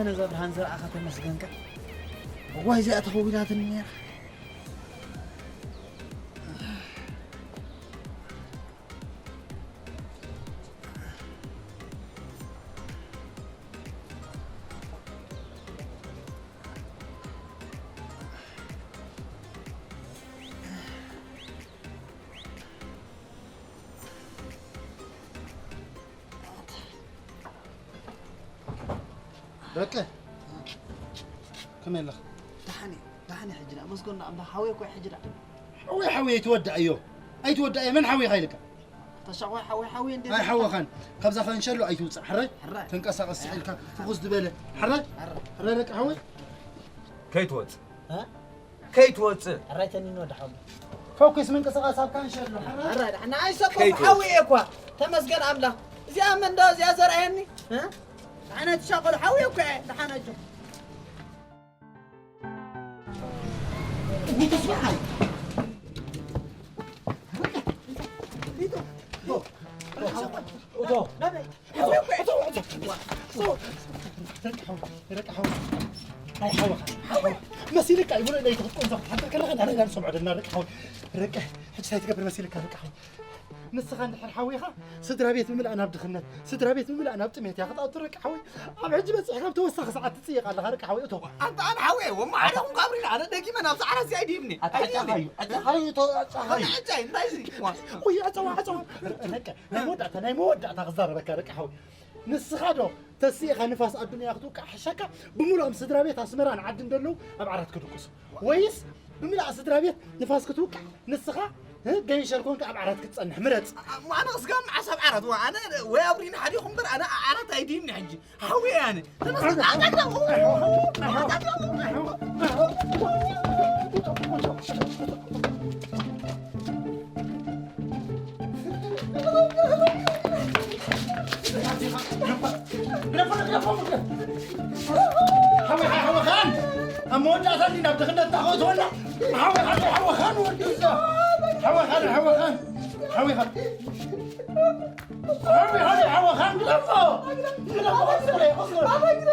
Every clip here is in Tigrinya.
ነዛ ብርሃን ዘርኣኻ ተመስገንካ። እዋይ እዚኣ ተኸዊላትኒ ነይራ። በቀ፣ ከመይ ኣለኻ? ደሓን እየ፣ ደሓን እየ። ሕጂ ደኣ መስገን ኣምላኽ፣ ሓወይ እኮ እየ። ሕጂ ደኣ ሓወይ፣ ሓወይ ኣይትወዳእዮ፣ ኣይትወዳእዮ። መን ሓወይ ኢኻ ኢልካ? ተሻቆይ ሓወይ፣ ሓወይ እንዴ? ኣይ ሓወኻን፣ ካብዛ ኸንሸሎ ኣይትውፅእ። ሕራይ? ሕራይ። ተንቀሳቐስ ስቕ ኢልካ፣ ፍኹስ ዝበለ። ሕራይ? ሕራይ። ሕራይ ደቂ ሓወይ። ከይትወፅእ። እ? ከይትወፅእ። ሕራይ ተኒኖ ደሓን። ፈኩስ ምንቅስቓስ ኣብ ካንሸሎ። ሕራይ? ሕራይ፣ ደሓን። ንኣይ ሰኮ ከይትወፅእ። ሓወይ እየ እኳ። ተመስገን ኣምላኽ። እዚኣ መን ዶ እዚኣ ዘርኣየኒ? እ? ደሓን ትሻቆል ሓወይ እኮ እየ። ደሓን ኣጆ። መሲልካ ይብሎ ናይ ትኽትቆም ዘኽት ሓንተ ከለኻ ንዓና ንሰምዖ ደና ርቂ ሓወይ። ርቂ ሕጂ እንታይ ትገብር መሲልካ ርቂ ሓወይ? ንስኻ እንድሕር ሓዊኻ ስድራ ቤት ብምልኣ ናብ ድኽነት፣ ስድራ ቤት ብምልኣ ናብ ጥሜት እያ ክትኣቱ ርቂ ሓወይ። ኣብ ሕጂ በፂሕካ ብተወሳኺ ሰዓት ትፅይቕ ኣለኻ ርቂ ሓወይ። እቶ ኣንተ ኣነ ሓወይ እየ ወማ ሓደ ኹንካ ኣብሪና ኣነ ደጊመ ናብ ሰዓራት እዚኣ ኣይድይብኒ ኣታ ኣይድይብኒ። ኣጫኻዩ እቶ ኣጫኻዩ። ኣነ ዕጫይ እንታይ እዚ? ዋ። ውይ ኣጨዋ ኣጨዋ። ርቂ ናይ መወዳእታ ናይ መወዳእታ ክዛረበካ ርቂ ሓወይ። ንስኻ ዶ ተስኢኻ ንፋስ ኣዱንያ ክትውቃዕ ሕሸካ ብምሉኦም ስድራ ቤት ኣስመራን ዓድን ዘለዉ ኣብ ዓራት ክድቅሱ ወይስ ብምልኣ ስድራ ቤት ንፋስ ክትውቃዕ ንስኻ እ፣ ገንሸል ኮንካ ኣብ ዓራት ክትጸንሕ ምረጽ። ኣነ እስጋ መዓስ ኣብ ዓራት ዋ ኣነ ወይ ኣብሪኒ ሓዲኹ እምበር ኣነ ዓራት ኣይድይምኒ ሕጂ ሓዊ ኣነ ተመስገን ኣጋግዳ ግደፎ፣ ግደፎ፣ ግደፎ። ሓወይ፣ ሓወይ፣ ሓወይ፣ ኻን። ኣብ መወዳእታ እንዲ ናብ ድኽነት እንዳኸወትወና። ሓወይ፣ ሓወይ፣ ሓወይ፣ ኻን ወዲ እዛ። ሓወይ፣ ኻን፣ ሓወይ፣ ኻን። ሓወይ፣ ኻን። ሓወይ፣ ሓወይ፣ ሓወይ፣ ኻን ግደፎ። ግደፎ፣ ቁስቁለ፣ ቁስቁለ።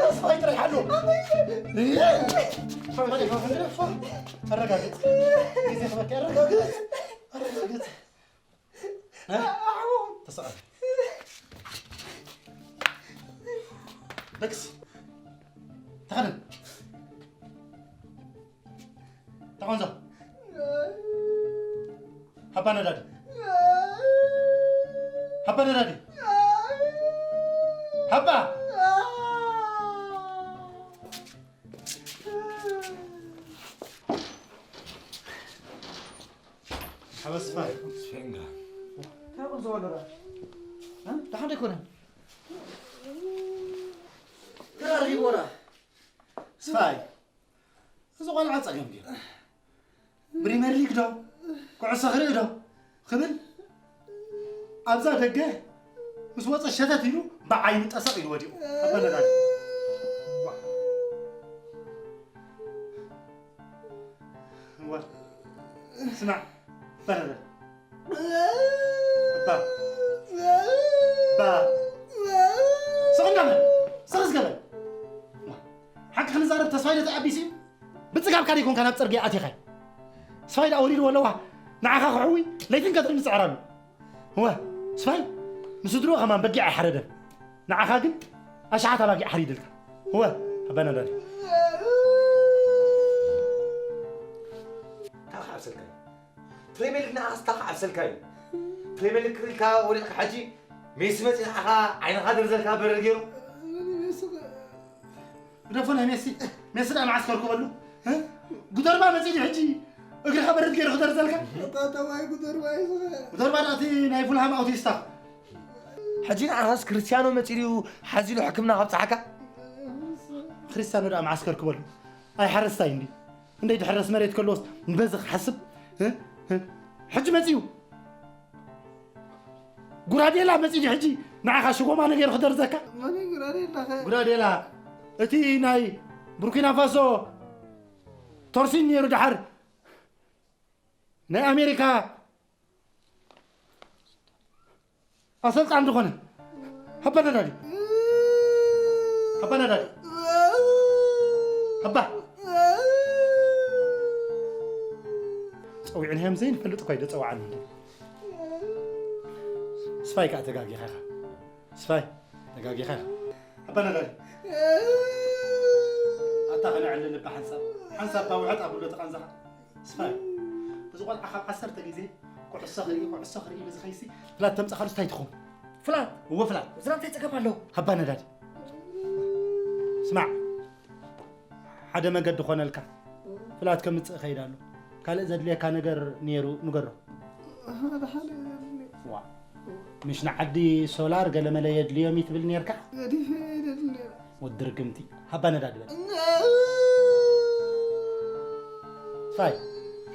ተስፋ ይጥራይ ሓሉ። ሓወይ፣ ሓወይ፣ ግደፎ። ኣረጋግጽ። ግዜ ክበኪ ኣረጋግጽ። ኣረጋግጽ። እ? ተሰቐል። ደቅስ። ተኸደን። ተቐንዞ። ሃባ ነዳዲ። ሃባ ነዳዲ። ሃባ። ሓበስፋ። ስፌንጋ። እንታይ ቁም ዝበሎ ደኣ? እ? ደሓን ዶ ኣይኮነን? ተራርሂቦ ደኣ። ስፋይ። እዚ ቆልዓ ጸገም ገይሩ። ፕሪምየር ሊግ ዶ? ኩዕሶ ክርኢ ዶ? ክብል ኣብዛ ደገ ምስ ወጸ ሸተት ኢሉ ብዓይኑ ጠሰቕ ኢሉ ወዲቑ። ኣበለዳዲ። እዋ። ስማዕ። በረረ። እባ። እባ። ስቕ እንዳበል። ስቕ ዝገበል። ሓቂ ክንዛረብ ተስፋይ ነቲ ኣቢሲ ብጽጋብካ ደይኮንካ ናብ ጽርግያ ኣቲኻይ። ስፋይ ደኣ ወሪድዎ ኣለዋ። ንዓኻ ክሕዊ ለይትን ቀትርን ዝጽዕራሉ። እወ፣ ስፋይ ንስድርኡ ከማን በጊዕ ኣይሓረደን። ንዓኻ ግን ኣሽሓት ኣባጊዕ ሓሪድልካ። እወ፣ ኣባና ዳዲ። እንታይ ክዓብሰልካ እዩ? ፕሪምየር ሊግ ንዓኻስ እንታይ ክዓብሰልካ እዩ? ፕሪምየር ሊግ ክሪልካ ወዲቕካ ሕጂ ሜሲ መፂኡ ንዓኻ ዓይንኻ ደርዘልካ በረድ ገይሩ? ግደፎ ናይ ሜሲ። ሜሲ ደኣ መዓስ ከርክበሉ? እ? ጉደርባ መጺኡ ሕጂ እግርኻ በርድ ገይሩ ክደርዘልካ? ኣታ ተባይ ጉደርባ እዩ ዝኸ። ጉደርባ ደኣ እቲ ናይ ፉልሃም ኣውቲስታ። ሕጂ ንዓኻስ ክርስቲያኖ መጺኡ ሓዚሉ ሕክምና ከብጽሓካ? ክርስቲያኖ ደኣ መዓስ ከርክበሉ? ኣይ ሓረስታይ እንዲ። እንደይ ድሕረስ መሬት ከለዎስ ንበዚ ክሓስብ? እ? እ? ሕጂ መጺኡ። ጉራዴላ መጺኡ ሕጂ ንዓኻ ሽጎማ ነገር ክደርዘካ? መን እዩ ጉራዴላ ኸ? ጉራዴላ እቲ ናይ ቡርኪና ፋሶ ቶርሲን ነይሩ ደሓር ናይ ኣሜሪካ ኣሰልጣን ዝኾነ። ሃባ ነዳዲ። ሃባ ነዳዲ። ኣባ! ጸዊዕናዮም ዘይንፈልጥ እኳ እዩ ደጸዋዓና። ስፋይ ከኣ ተጋጊኻ ኢኻ። ስፋይ፣ ተጋጊኻ ኢኻ። ኣባ ነጋሪ። ኣታ ከነዕልል እባ ሓንሳብ። ሓንሳብ እባ ውሕጥ ኣብሎ ተቓንዛኻ። ስፋይ፣ እዚ ቆልዓ ካብ ዓሰርተ ግዜ ኩዕሶ ክርኢ፣ ኩዕሶ ክርኢ ኢሉ ዝኸይሲ፣ ፍላት ተምጻኻሉስ እንታይ ትኸውን? ፍላት? እወ፣ ፍላት። እዚ እንታይ ጸገም ኣለዎ? ሃባ ነዳዲ። ስማዕ፣ ሓደ መገዲ ኾነልካ። ፍላት ከምጽእ እኸይድ ኣሎ። ካልእ ዘድልየካ ነገር ነይሩ ንገሮ። ሓደ ሓደ የድልየ። ዋ፣ ምሽ ንዓዲ ሶላር ገለመለ የድልዮም እዩ ትብል ነይርካ? ገዲፈ እየ ዘድልየ። ወዲ ርግምቲ፣ ሃባ ነዳዲ በል። ስፋይ፣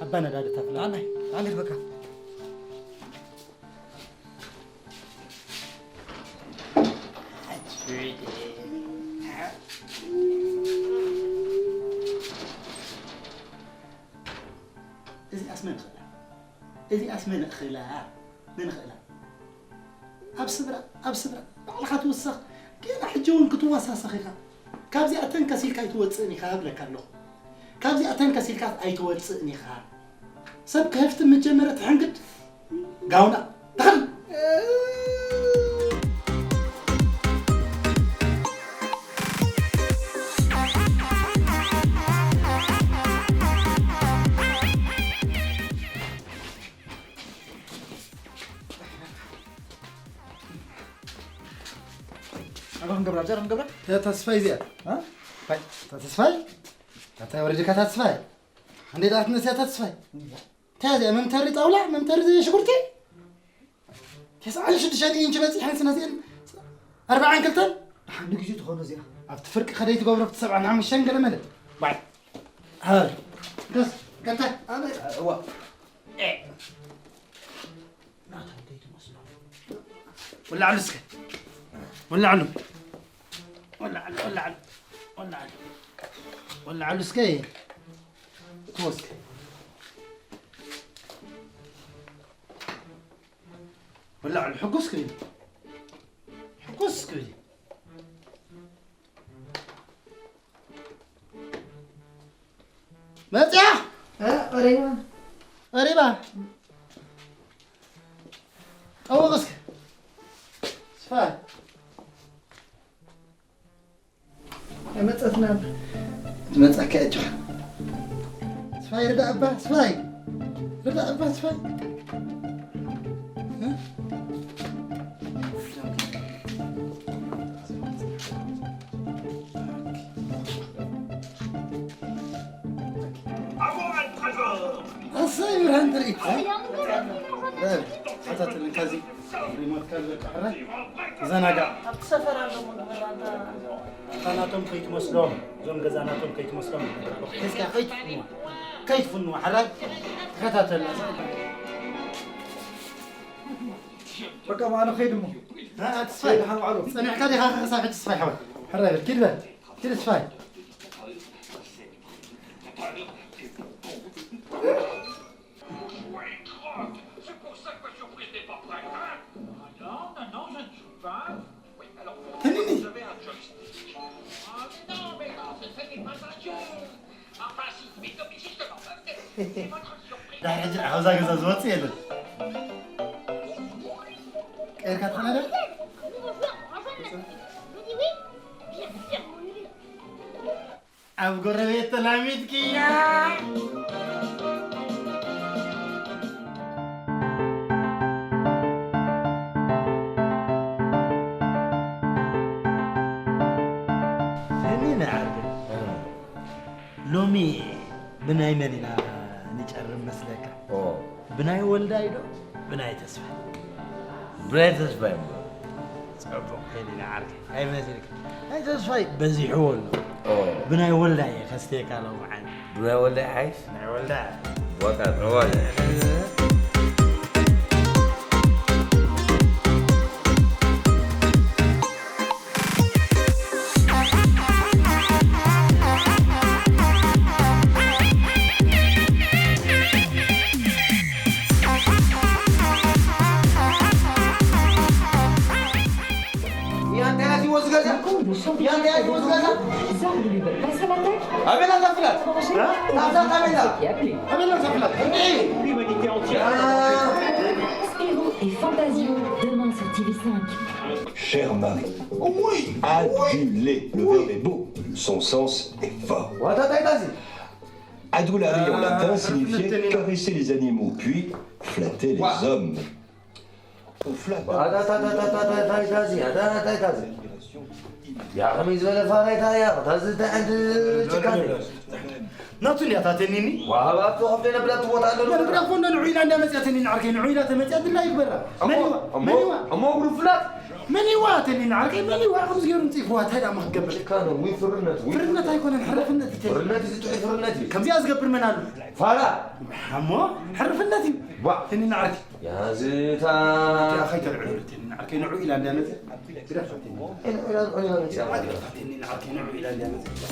ሃባ ነዳዲ እታ ፍላት። ኣናይ፣ ኣንግድ በቃ። እዚኣስ መን ክእላ? እዚኣስ መን ክእላ? መን ክእላ? ኣብ ስብራ፣ ኣብ ስብራ ባዕልኻ ትውሰኽ። ገና ሕጂ እውን ክትወሳሰኽ ኢኻ። ካብዚኣ ተንከስ ኢልካ ኣይትወጽእን ኢኻ እብለካ ኣለኹ። ካብዚኣ ተንከስ ኢልካ ኣይትወጽእን ኢኻ። ሰብ ክህፍትም ምስ ጀመረ ትሕንግድ። ጋውና ተኸል። ኣባኽን ገብራ፣ ጀራን ገብራ። እታ ተስፋይ እዚኣ። እ? ታይ? እታ ተስፋይ? እታ ወረድካ እታ ተስፋይ? እንዴ ዳት ነስያ እታ ተስፋይ? እንታይ እዚኣ መምተሪ ጣውላ፣ መምተሪ ሽጉርቲ? ተስዓን ሽዱሽተን ኢንች በፂሐን ስነዚአን ኣርባዓን ክልተን? ደሓን ንግዜ ትኾኖ እዚኣ። ኣብቲ ፍርቂ ከደይ ትገብሮ ኣብቲ ሰብዓን ሓሙሽተን ገለ መለ። ባይ። ሃር። ደስ፣ ቀንታ። ኣነ፣ እዋ። ኤ። ናታ ከይትመስሎ። ወላዕሉ እስከ። ወላዕሉ። ወላዕሉ፣ ወላዕሉ። ወላዕሉ። ወላዕሉ እስከ። ትወስከ። ወላዕሉ ሕጉስ ክብል። ሕጉስ ክብል። መጽያ? እ፣ ቀሪባ። ቀሪባ። ጠውቕ እስኪ። ስፋይ። ኣይመጸትና። ትመጸካ እያ እጆኻ። ስፋይ ርዳእ እባ፣ ስፋይ። ርዳእ እባ፣ ስፋይ። እ? ኣሰይ ብርሃን ትርኢት። እ? ሓታትልን ካዚ ሪሞት ካልበቃ ሕራይ ዘናጋ። ኣብቲ ሰፈር ኣለዎ ነበር ኣንታ። ኣታ ናቶም ከይትመስሎም፣ እዞም ገዛ ናቶም ከይትመስሎም። ሒዝካ ከይትፍንዋ፣ ከይትፍንዋ፣ ሕራይ ተኸታተልና። በቃ፣ ኣነ ኸይድ እሞ። እ፣ ተስፋይ፣ ደሓን ዋዕሉ። ጸኒሕካ ዲኻ ክሳብ ሕጂ ተስፋይ ሓወይ? ሕራይ በል፣ ኪድ በል፣ ኪድ ተስፋይ። C'est pour ça que ma surprise n'est pas prête, hein ? Ah non, non, non, je ne joue pas. Oui, alors, vous avez un joystick. Ah, mais non, mais non, ce, ce n'est pas un jeu. Enfin, si, mais comme, justement, euh, c'est votre surprise. ዳሕሪ ሕጂ ካብዛ ገዛ ዝወፅእ የለን። ቀይርካ ትኾና ዶ? ኣብ ጎረቤት ተላሚድክያ። ሰኒ ንዓርቢ። እ። ሎሚ ብናይ መን ኢና ንጨርም መስለካ? ኦ። ብናይ ወልዳይ ዶ ብናይ ተስፋይ? ብናይ ተስፋይ እሞ። ጽቡቕ ከይድና ዓርከይ። ኣይመሲልካ። ናይ ተስፋይ በዚሕዎ ኣሎ። ኦ። ብናይ ወልዳይ እየ ከስትየካ ሎምዓንቲ። ብናይ ወልዳይ ሓይሽ? ናይ ወልዳይ። ዋጣ፣ ዋጣ። ወዝገዛ? ያንተ ያንተ ወዝገዛ? Zorglub passe à l'attaque. ኣበላ ዛፍላት? Danger. Hein? Taza tabela. Qui appeler? ኣበላ ዛፍላት? እንዴ? L'humanité entière. Spirou et Fantasio, demain sur T V cinq. Cher mari, oui, aduler. Le verbe est beau, son sens est fort. Adulare en latin signifiait caresser les animaux, puis flatter les hommes. On flatte. ያ ከመይ ዝበለ ፋራይታ እያ። እታ ዝተዕድ ጭካኔ። ናቱ እንድያ እታ ተኒኒ። ዋሃብ ኣብቲ ኮፍ ነብላ ትቦታ ኣሎ። ነብላ እኮ እንዶ ንዑ ኢላ እንዳ መፅያ ተኒኒ ዓርከይ፣ ንዑ ኢላ ተመፅያ ድላ ይግበራ። መን ይዋ? መን ይዋ? እሞ እግሩ ፍላጥ። መን ይዋ ተኒኒ ዓርከይ፣ መን ይዋ? ከምዚ ገይሩ ንፅይፍዋ እንታይ ደኣ ክትገብር? ጭካነ፣ ወይ ፍርነት፣ ወይ ፍርነት ኣይኮነን፣ ሕርፍነት እዩ። ፍርነት እዩ፣ ዝጥዑይ ፍርነት እዩ። ከምዚኣ ዝገብር መን ኣሎ? ፋራ። እሞ ሕርፍነት እዩ። ዋ። ተኒኒ ዓርከይ። ያዝታ። እቲኣ ከይተልዕሉ፣ ተኒኒ ዓርከይ፣ ንዑ ኢላ እንዳ መፅያ። ግደፍ፣ ተኒኒ። ንዑ ኢላ፣ ንዑ ኢላ መፅያ። ተኒኒ ዓርከይ፣ ንዑ ኢላ እንዳ መፅያ።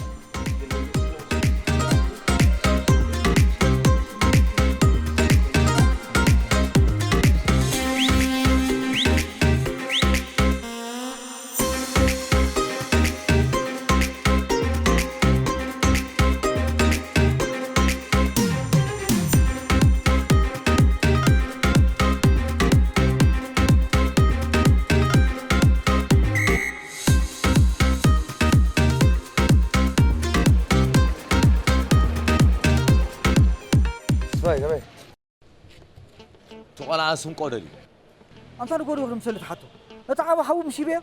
ስፋይ፣ ከመይ? እቲ ቆልዓ ስንቆ ደልዩ። ኣንታ ንጎዶ ክምሰል ትሓቶ። እቲ ዓቢ ሓዉ ምስ ይበዮ፣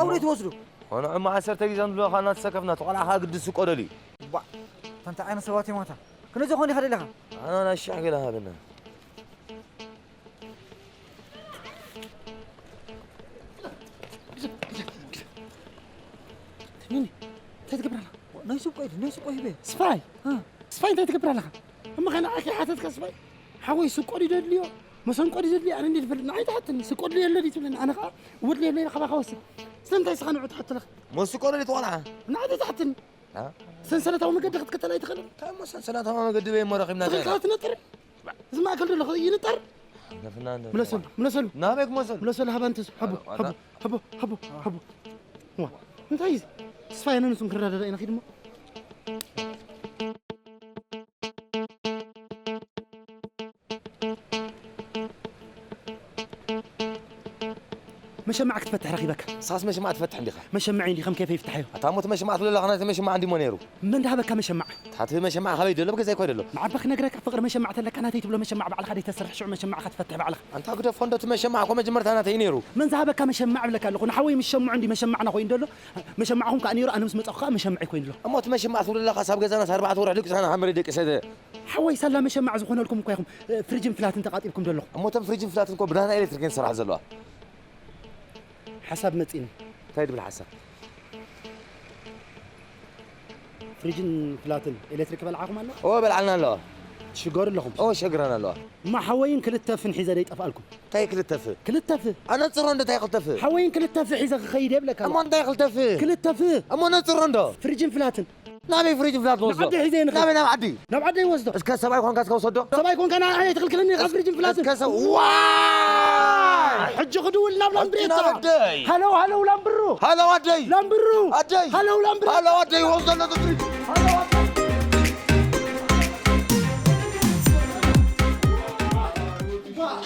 ኣውሬ ትወስዶ። ሆነ እማ ዓሰርተ ግዜ ንብለኻ እናተሰከፍና፣ እቲ ቆልዓ ኸኣ ግዲ ስንቆ ደልዩ። ባ፣ ኣንታ እንታይ ዓይነት ሰባት እዮም ኣታ? ክንዚ ኾን ኢኻ ደለኻ? ኣና ናይ ሽሕ ገለ ሃበና። ሚኒ፣ እንታይ ትገብር ኣለኻ? ናይ ሱቆ ኢሉ፣ ናይ ሱቆ ሂበ። ስፋይ? እ። ስፋይ እንታይ ትገብር ኣለኻ? እሞ ኸ ንዓኺ ሓተትካ ስፋይ? ሓወይ ሱቆ ድዩ ደድልዮ? መሰንቆ ድዩ ደድልዮ? ኣነ እንዴት ይፈልጥ? ንዓይ ትሓትኒ። ሱቆ ድዩ የለ ድዩ ትብለኒ? ኣነ ኸኣ ወድልዮ የለ ኢለ ኻባኻ ወስድ። ስለምንታይ ስኻ ንዑ ትሓቶ ኣለኻ? ሞ ሱቆ ደልዩ እቲ ቆልዓ? ንዓይ ትሓትኒ። እ? ሰንሰለታዊ መገዲ ክትከተል ኣይትኽእልን? እንታይ እሞ ሰንሰለታዊ መገዲ በይ እሞ ረኺብና ትኽእል ዘለና? ትነጥር? እዚ ማእከል ዘሎ ይንጠር? ነፍና እንደ ምለሰሉ፣ ምለሰሉ። ናበይ ክመሰሉ? ምለሰሉ፣ ሃባ እንተስ፣ ሃቦ፣ ኣላ፣ ሃቦ፣ ኣላ። ሃቦ፣ ሃቦ፣ ሃቦ። ዋ፣ እንታይ እዩ እዚ? ተስፋ የነ ንሱን ክረዳዳ ኢና ኺድ እሞ። መሸማዕ ክትፈትሕ ረኺበካ። ንስኻስ መሸማዕ ትፈትሕ እንዲኻ? መሸምዐይ እንዲ ከም ኬፈይ ይፍትሓዮ። ኣታ እሞ እቲ መሸማዕ ትብለላ ኸና እቲ መሸማዕ እንዲሞ ነይሩ? መን ደሃበካ መሸማዕ? ታቲ መሸማዕ ካበይ ደሎ? ብገዛይ እኮ ደሎ። ንዓባ ክነግረካ ፍቕሪ መሸማዕ ተለካ ናተይ ትብሎ መሸማዕ ባዕልኻ ደይ ተሰርሕ ሽዑ መሸማዕኻ ትፈትሕ ባዕልኻ። ኣንታ ግደፎ እንዶ እቲ መሸማዕ እኮ መጀመርታ ናተይ ነይሩ። መን ዝሃበካ መሸማዕ እብለካ ኣለኹ። ንሓወይ ምስ ሸምዑ እንዲ መሸማዕና ኮይኑ ደሎ። መሸማዕኹም ከኣ ነይሩ፣ ኣነ ምስ መጻኹ ከኣ መሸምዐይ ኮይኑ ኣሎ። እሞ እቲ መሸማዕ ትብለላ ኸስ ኣብ ገዛናስ ኣርባዕተ ወርሒ ደቂስና ንሓመረ ደቂሰ። ሓወይ ሳላ መሸማዕ ዝኾነልኩም እኳ ኢኹም፣ እ፣ ፍሪጅን ፍላትን ተቓጢብኩም ደለኹም። እሞ እቶም ፍሪጅን ፍላትን እኮ ብናህና ኤሌክትሪክ እየን ዝሰርሓ ዘለዋ። ሓሳብ መጺኒ። እንታይ ድብል ሓሳብ? ፍሪጅን ፍላትን ኤሌክትሪክ በልዓኹም ኣሎ? ኦ፣ በልዓልና ኣለዋ። ትሽገሩ ኣለኹም። ኦ፣ ሸግረን ኣለዋ። እማ ሓወይን ክልተ ፍን ሒዘ ደይጠፍኣልኩም። እንታይ ክልተ ፍ? ክልተ ፍ። ኣነጽሮ እንዶ እንታይ ክልተ ፍ? ሓወይን ክልተ ፍ ሒዘ ክኸይድ እየ እብለካ ኣለኹ። እሞ እንታይ ክልተ ፍ? ክልተ ፍ። እሞ ነጽሮ እንዶ? ፍሪጅን ፍላትን። ናበይ ፍሪጅ ፍላት ንወስዶ? ንዓደይ ሒዘ ንኸይድ። ናበይ ናብ ዓዲ? ናብ ዓደይ ወስዶ። እስከ ሰብኣይ ኮንካ እስከ ውሰዶ? ሰብኣይ ኮንካ ንዓይ ኣይትኽልክለኒ ካብ ፍሪጅን ፍላትን። እስከ ሰብ-፣ ዋይ! ሕጂ ክድውል ናብ ላምብሬታ። ኣደይ። ሃለው፣ ሃለው ላምብሩ። ሃለው ኣደይ። ላምብሩ። ኣደይ። ሃለው ላምብሬታ። ሃለው ኣደይ፣ ወስዶ ኣሎ ፍሪጅ። ሃለው ኣደይ።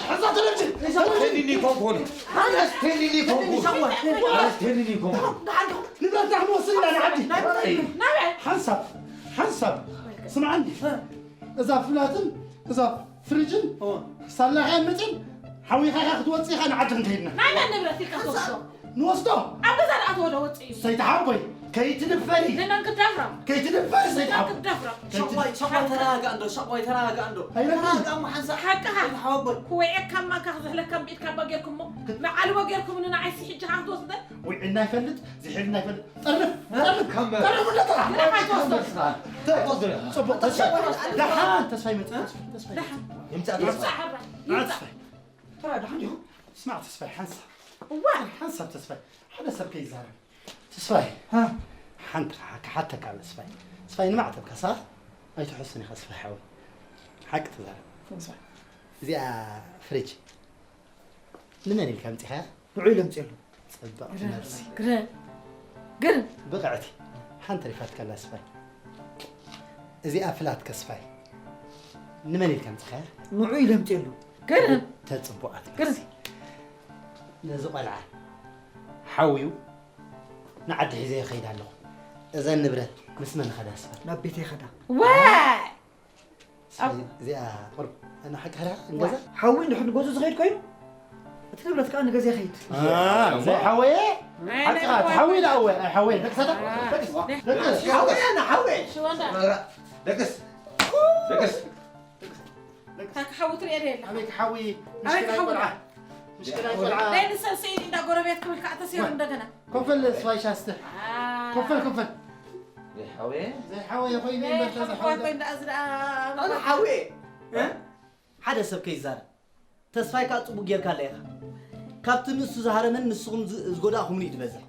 ሕዛ ተለብጅን። ተኒኒ ኮንኮን። ኣነስ ተኒኒ ኮንኮን። ኣነስ ተኒኒ ኮንኮን። ንብረትና ክንወስድ ኢና ንዓዲ። ናበይ? ሓንሳብ፣ ሓንሳብ። ስምዓኒ። እዛ ፍላትን፣ እዛ ፍሪጅን፣ እወ። ሳላኻ መፅን፣ ሓዊኻ ኢኻ ክትወፅእ ኢኻ ንዓዲ ክንከይድና። ናይ መን ንብረት ኢልካ ትወስዶ? ንወስዶ። ኣብ ገዛ ደኣ ተወደ ወፅእ እዩ። ሰይቲ ሓቦይ፣ ከይትድፈሪ። ንመን ክደፍራ? ከይትድፈሪ፣ ሰይቲ ሓቦይ። ክደፍራ። ከይትድ-፣ ሸቆይ፣ ሸቆይ፣ ተረጋጋ እንዶ፣ ሸቆይ፣ ተረጋጋ እንዶ። ኣይረጋጋን። ተረጋጋ እሞ ሓንሳብ። ሓቅኻ። ሰይቲ ሓቦይ። ክወይዐካ እማ፣ እካ ክዝሕለካ ብኢድካ እባ ጌርኩሞ። ክት- ንዓልቦ ጌርኩምኒ ንዓይሲ ሕጂ ኻብ ትወስደ? ውዒልና ይፈልጥ፣ ዝሒልና ይፈልጥ። ጠርንፍ፣ እ? ጠርንፍ፣ ከም ጠርንፍ እንደታ። ግደፍ ኣይትወስዶ። ጽቡቕ፣ ተስፋ። ደሓን፣ ተስፋ ይመጽእ፣ ተስፋ፣ ተስፋ ይመጽእ። ደሓን። ይምጻእ፣ ይምጻእ፣ ተስፋ። ሕራ፣ ይምጻእ። ተስፋ። ተራ ደሓን ዲኹም? ስማዕ ተስፋይ፣ ሓንሳብ። እዋ። ሓንሳብ ተስፋይ። ሓደ ሰብ ከይዛረብ። ተስፋይ። ሃ? ሓንቲ ክሓ-፣ ክሓተካ ኣሎ ተስፋይ። ተስፋይ ንማዕተብካ ሳ? ኣይትሕሱን ኢኻ ተስፋይ ሓወይ። ሓቂ ተዛረብ። ተስፋይ። እዚኣ ፍሪጅ ንመን ኢልካ ኣምጺኻያ? ንዑ ኢለ ኣምጺኤሉ። ጽብቕቲ ነብሲ። ግረ ግረ ብቕዕቲ። ሓንቲ ሪፋትካላ ስፋይ። እዚኣ ፍላት ከስፋይ። ንመን ኢልካ ምጽኻያ? ንዑ ኢለ ምጽእ ኣለኹ። ግረ ተጽቡቓት ነብሲ። ነዚ ቆልዓ ሓውዩ ንዓዲ ሒዘ ይኸይድ ኣለኹ። እዘን ንብረት ምስ መን ኸዳ ስፋይ? ናብ ቤተይ ኸዳ። ዋይ እዚኣ ቁርብ ንሓቂ ሕራ ንገዛ ሓዊ እንድሕር ንገዝኡ ዝኸይድ ኮይኑ እቲ ንብረት ከዓ ንገዛ ይኸይድ። ዘይሓወየ ሓቂ ሓዊ ዳወ ኣይሓወየ ደቅሰታ ደቅስ ሓወየ ኣነ ሓወየ ሽወንዳ ደቅስ ደቅስ ታክ ሓዊ ትሪኦ ዶ የለ ኣበይ ክሓዊ ኣበይ ክሓዊ ቆልዓ ምሽክናይ ቆልዓ ናይ ንሰብ ስኢል እንዳ ጎረቤት ክብል ከዓ ተሲሩ እንደገና ኮፈል ስዋይ ሻስተ ኮፈል ኮፈል ዘይሓወየ ዘይሓወየ ኮይኑ እምበር ተዘሓወየ ኣነ ሓወየ ሓደ ሰብ ከይዛረብ ተስፋይ ከዓ ፅቡቅ ጌርካ ኣለ ኢኻ ካብቲ ንሱ ዝሃረመን ንስኹም ዝጎዳእኹምኒ እዩ ዝበዝሕ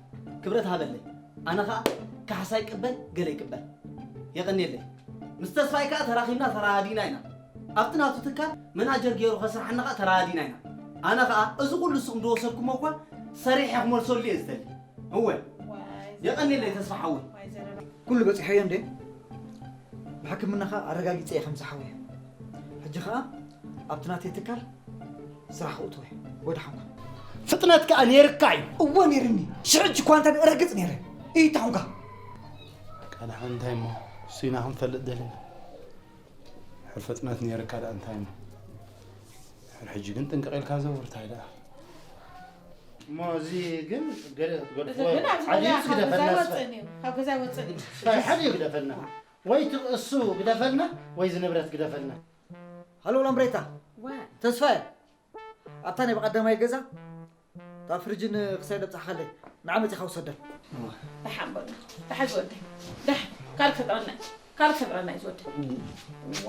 ክብረት ሃበለይ ኣነ ከዓ ካሕሳ ይቅበል ገለ ይቅበል የቀንየለይ ምስ ተስፋይ ከዓ ተራኺብና ተራዲና ኢና ኣብቲ ናቱ ትካል መናጀር ገይሩ ከስርሓና ከዓ ተራዲና ኢና ኣነ ከዓ እዚ ኩሉ ንስኹም ዝወሰድኩሞ እኳ ሰሪሐ ክመልሰሉ እየ ዝደሊ እወ የቐንየለይ ተስፋ ሓወይ ኩሉ በፂሐዮ እንዴ ብሕክምናኻ ኣረጋጊፀ እየ ከምዚ ሓወየ ሕጂ ከዓ ኣብቲ ናተይ ትካል ስራሕ ክእትወ ጎድሓንኩ ፍጥነት ከዓ ነይርካ እዩ እወ ነይርኒ ሽዕጅ እኳ እንተ ረግፅ ነይረ እይታኹንካ ቃልሓ እንታይ እሞ እሱይና ክንፈልጥ ደለና ሕር ፍጥነት ነይርካ ደኣ እንታይ እሞ ሕር ሕጂ ግን ጥንቅቕ ኢልካ ዘውር እንታይ ደኣ እሞ እዚ ግን ገለ ትገድፍዎ ዓድዩ ዝግደፈና ስፋይ ሓደ እዩ ግደፈና ወይ እሱ ግደፈልና ወይ ዝንብረት ግደፈልና ሃሎ ላምሬታ ተስፋየ ኣብታ ናይ ብቐዳማይ ገዛ እታ ፍርጅን ክሳይ ለብጻሓለይ ንዓ መጺኻ ውሰደን። ደሓን በሉ ደሓን ዝወደይ ደሓን ካልእ ክሰጥረና እዩ ካልእ ክሰጥረና እዩ ዝወደይ። እዋ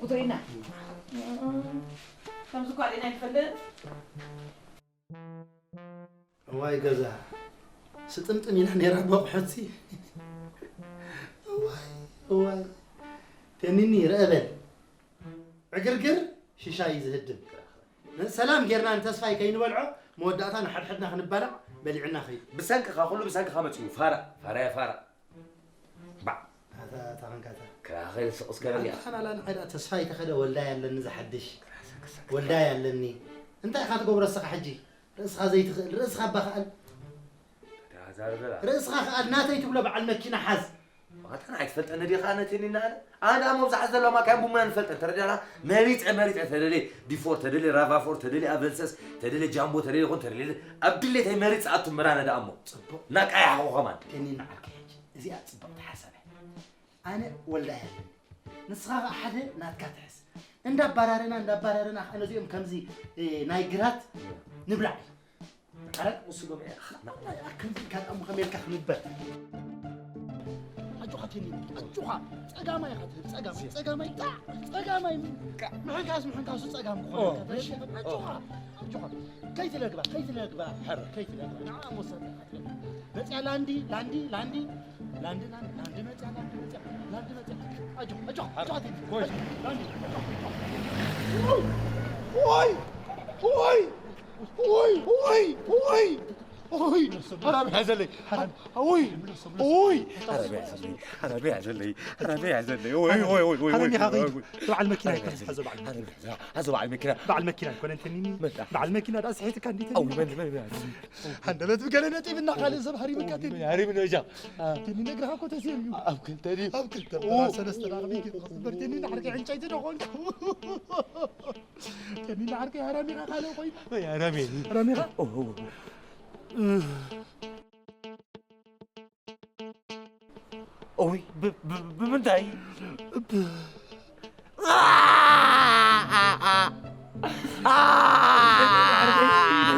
ጉድሪና ከምዚ እኳ ሪእና ይፈልጥ። እዋይ ገዛ ስጥምጥም ኢላ ነይራ በቑሑትሲ እዋይ እዋይ ቴኒኒ ረአ በል ዕግርግር ሽሻይ እዩ ዝህድም። ሰላም ጌርና ንተስፋይ ከይንበልዖ መወዳእታ ንሓድሕድና ክንባላዕ በሊዕና ኸይድ። ብሰንክኻ ኩሉ ብሰንክኻ መጺኡ ፋራ ፋራያ ፋራ። ባዕ ኣታ ኣታ ኸንካታ። ክራኸል ስቕ እስከ በል እያ። ኣታ ኸናላ ንዓይ ደኣ ተስፋይ ተኸደ ወልዳይ ኣለኒ ዝሓድሽ። ወልዳይ ኣለኒ። እንታይ ኢኻ ትገብሮ እስኻ ሕጂ? ርእስኻ ዘይትኽእል ርእስኻ ኣባ ኸኣል። ርእስኻ ከኣ ናተይ ትብሎ በዓል መኪና ሓዝ። ኣታ ንዓይ ትፈልጠኒ ዲኻ ነቲ ኒና ኣነ? ኣነ ደኣ መብዛሕትኡ ዘለዋ ማካይን ቡምና ንፈልጠን ተረዲኣና መሪጸ መሪጸ ተደልየ ዲፎር ተደልየ ራቫፎር ተደልየ ኣቨንሰስ ተደልየ ጃምቦ ተደልየ ይኹን ተደልየ ኣብ ድሌተይ መሪጸ ኣቱ ምራነ ደኣ እሞ ጽቡቕ ናቃያሕኹ ከማን። ኒና ዓርከይ ሕጂ እዚኣ ጽብቕቲ ሓሳብ እያ። ኣነ ወልዳ እያ ኣለኒ ንስኻ ኸኣ ሓደ ናትካ ትሕዝ እንዳባራረና እንዳባራረና ኸኣ ነዚኦም ከምዚ ናይ ግራት ንብላዕ። ኣረ ንሱ ገምዒ ከምዚ ኢልካ ደኣ ከመይ ኢልካ ክንበል ኣጆኻ ቴኒ ኣጆኻ ጸጋማይ ኢኻ ትብል ጸጋማይ ጸጋማይ ጣዕ ጸጋማይ ምሕንካስ ምሕንካሱ ጸጋም ክኾነካ ተረዲእኻ ኣጆኻ ኣጆኻ ከይትለግባ ከይትለግባ ሕር ከይትለግባ ንዓ ወሰድካ ትለግባ መጽያ ላንዲ ላንዲ ላንዲ ላንዲ ላንዲ ላንዲ መጽያ ላንዲ መጽያ ላንዲ መጽያ ኣጆኻ ኣጆኻ ኣጆኻ ቴኒ ኣጆኻ ላንዲ ኣጆኻ ኣጆኻ ወይ ወይ ወይ ወይ ወይ ወይ ሓራም ያዘለይ ሓራም ወይ ወይ ሓራም ያዘለይ ሓራም ያዘለይ ሓራም ያዘለይ ወይ ወይ ወይ ወይ ሓራም ወይ ያዘለይ ወይ በዓል መኪና ይኮነስ ሓዞ በዓል መኪና ሓዞ በዓል መኪና በዓል መኪና ይኮነ እንተኒ በዓል መኪና ዳስ ሒትካ እንዴት ኣው መን መን ሃንደበት ብገለ ነጢብና ካልእ ሰብ ሃሪምካ ተኒ ሃሪምኒ እጃ ተኒ ነግርኻ እኮ ተሲሩ እዩ ኣብ ክልተ ድዩ ኣብ ክልተ ሰለስተ ዳቕሚ ግን ክኽበር ተኒ ናሕርቂ ዕንጨይቲ ዶ ኾንኩ ተኒ ናሕርቂ ሃራሚኻ ካልእ ኮይኑ ሃራሚ ሃራሚኻ እውይ ብምንታይ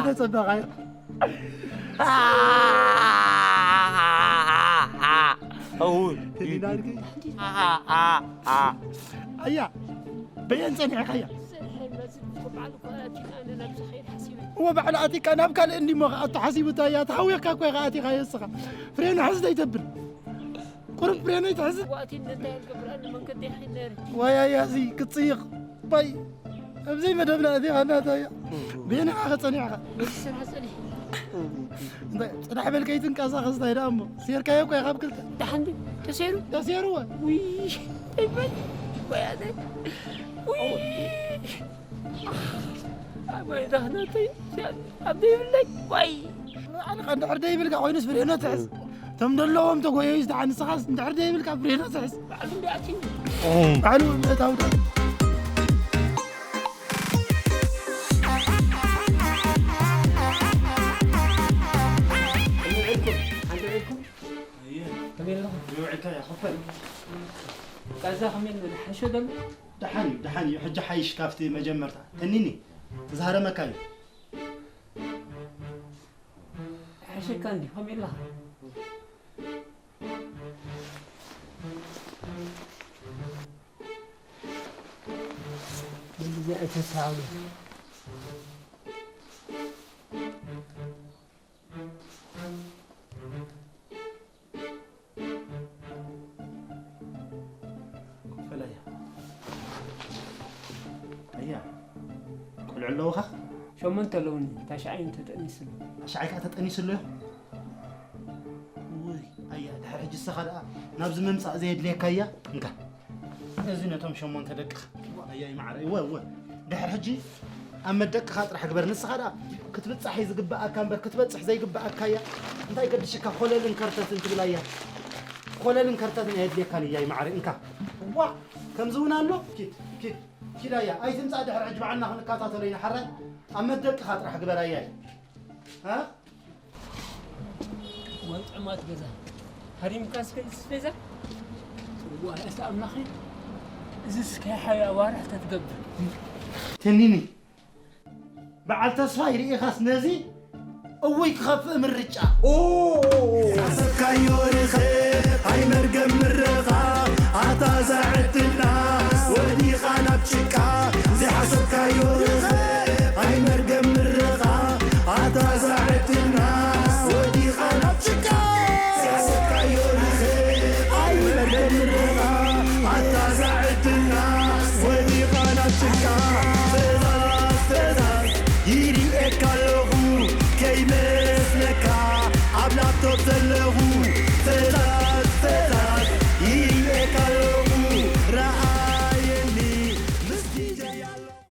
ተጸበቓዮ ኣያ በየን ጸኒዕካያ እወ ባዕሉ ኣቲካ ናብ ካልእ እንዲሞ ከኣ ኣቶ ሓሲቡታ እያ ተሃዊኽካ እኮ ኢኻ ኣቲኻዮ እስኻ ፍሬኑ ሕዝ ዘይተብል ቁሩብ ፍሬኑ ይትሕዝ ዋያ ያዚ ክትጽይቕ ባይ ኣብዘይ መደብና ኣቲኻ እናታ እያ በየን ኢኻ ከጸኒዕኻ እንታይ ጽናሕ በል ከይትንቀሳቐስ እንታይ ደኣ እሞ ሴርካዮ እኮ ኢኻ ብክልተ። ደሓን ድዩ? ተሰይሩ? ተሰይሩ ወይ? ውይ፣ ይበል። ወይ ኣነ። ውይ። ኣቦይ ዳህነተይ ኣብ ዘይብለይ ወይ። ኣነ ኸ እንድሕር ደይብልካ ኮይኑስ ብሬኖ ትሕዝ። እቶም ደለዎም ተጎየዩ ዝተሓን ንስኻስ እንድሕር ደይብልካ ብሬኖ ትሕዝ። ባዕሉ እንዲ ኣትዩ። ባዕሉ እታውታ። ከመይ ኣለኹም? ከመይ ኣለኹም? ይውዕልካ እያ፣ ክፈል። ቃዛ ከመይ ኣሎ? ሓሸ ደሎ? ደሓን እዩ፣ ደሓን እዩ። ሕጂ ሓይሽ ካብቲ መጀመርታ። ተኒኒ፣ ተዝሃረመካ እዩ። ሓሸካ እንዲ፣ ከመይ ኣለኻ? እንደዚህ አይተሳሉ። ክፈለያ። ኣያ፣ ቆልዑ ኣለውኻ? ሸሞንተ ኣለውኒ፣ ታሽዓይ ተጠኒስሉ። ታሽዓይ ከኣ ተጠኒስሉ እዩ? ውይ፣ ኣያ፣ ድሕሪ ሕጂ ንስኻ ደኣ ናብዚ ምምጻእ ዘየድልየካ እያ? እንካ፣ እዚ ነቶም ሸሞንተ ደቅኻ። ኣያ፣ ይማዕረ፣ እወ፣ እወ። ድሕሪ ሕጂ ኣብ መደቅኻ ጥራሕ ግበር። ንስኻ ደኣ ክትብጻሕ እዩ ዝግብኣካ እምበር ክትበጽሕ ዘይግብኣካ እያ። እንታይ ገድሽካ ኮለልን ከርተትን ትብላ እያ? ኮለልን ከርተትን ኣየድልየካን እያ፣ ይማዕረ፣ እንካ። ዋ፣ ከምዚ እውን ኣሎ? ኪድ፣ ኪድ፣ ኪድ ኣያ። ኣይትምጻእ ድሕሪ ሕጂ ባዕልና ክንከታተሎ ኢና። ሓራይ ኣብ መደቅኻ ጥራሕ ግበር ኣያ። እ? ዋይ ጥዑማት ገዛ። ሃሪምካ እስከ ዝስፌዛ? ጽዋዕ ኣምላኸይ። እዚ እስከ ሓያ ዋርሕ ተትገብር። ተኒኒ። በዓል ተስፋይ ርኢኻስ ነዚ እውይ ክኸፍእ ምርጫ። ኦ፣ ኦ፣ ኦ፣ ኦ።